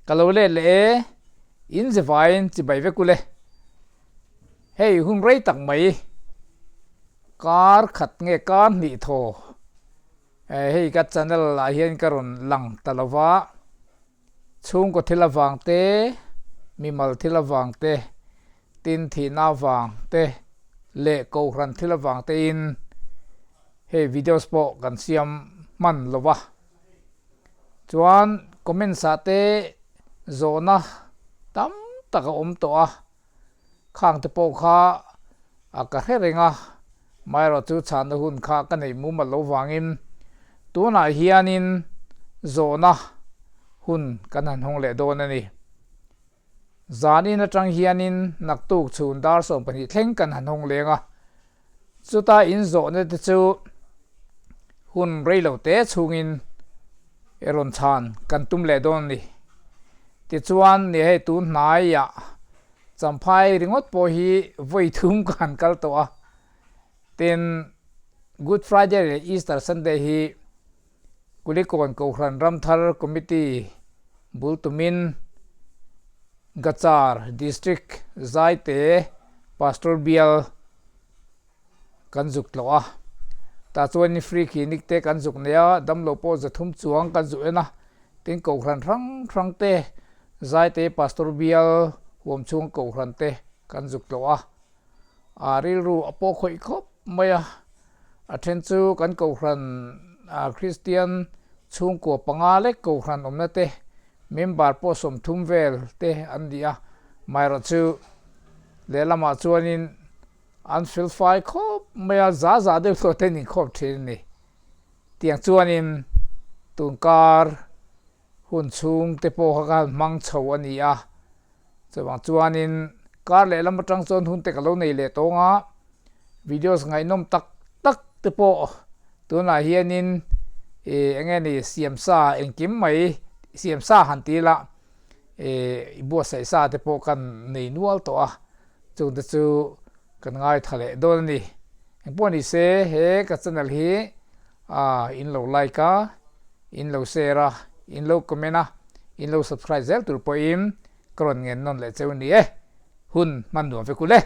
Ka lo let leh e, in zevaiin chibai vek ule. Hei hun rei tak mai, kar khat nge kar hnih thaw hei ka channel ah hian ka rawn lang ta lo va, chhungkaw thil avang te, mimal thil avang te, tin thihna avang te leh kohhran thil avang tein hei videos pawh kan siam hman lo va. Chuan comments ah te zawhna tam tak a awm tawh a, khang te pawh kha a ka hre reng a, amaherawh chu chhanna hun kha ka neih mumal lo vangin tunah hianin zawhna hun kan han hawng leh dawn a ni. Zanin atang hianin naktuk chhun dar 12 thleng kan han hawng leng a, chuta inzawhna te chu hun reilo te chhungin i rawn chhan kan tum leh dawn a ni. Tichuan ni hei tun hnaiah Champhai ringawt pawh hi vawi thum ka han kal tawh a, tin Good Friday leh Easter Sunday hi Kulikawn Kohhran Ramthar Committee bul tumin Gachar District Zaite Pastor Bial kan zuk tlawh a. Tah chuan free clinic te kan zuk nei a, damlo pawh 300 chuang kan zuk en a. Tin Kohhran hrang hrang te Zaite Pastor Bial huam chhung Kohhran te kan zuk tlawh a. A rilru a pawh khawih khawp mai a. A then chu kan Kohhran Kristian chhungkua panga lek Kohhran awmna te member pawh 30 vel te an ni a, amaherawh chu lehlamah chuanin an fel fai khawp mai a, za za deuh tawh te an inkhawp thin a ni. Tiang chuanin tunkar hun chhung te pawh kha khan hmang chho a ni a, chuvang chuanin kar lehlam atang chuan hun te ka lo nei leh tawng a, videos ngaihnawm tak tak te pawh tunah hianin ih eng nge ni siam sa engkim mai siam sa han ti ila ih buatsaih sa te pawh kan nei nual tawh a, chung te chu kan ngaithla leh dawn a ni. Engpawh ni se he ka channel hi a in lo like a, in lo share a, in lo comment a, in lo subscribe zel tur pawhin ka rawn ngen nawn leh cheu ni e. Hun hman nuam vek u le.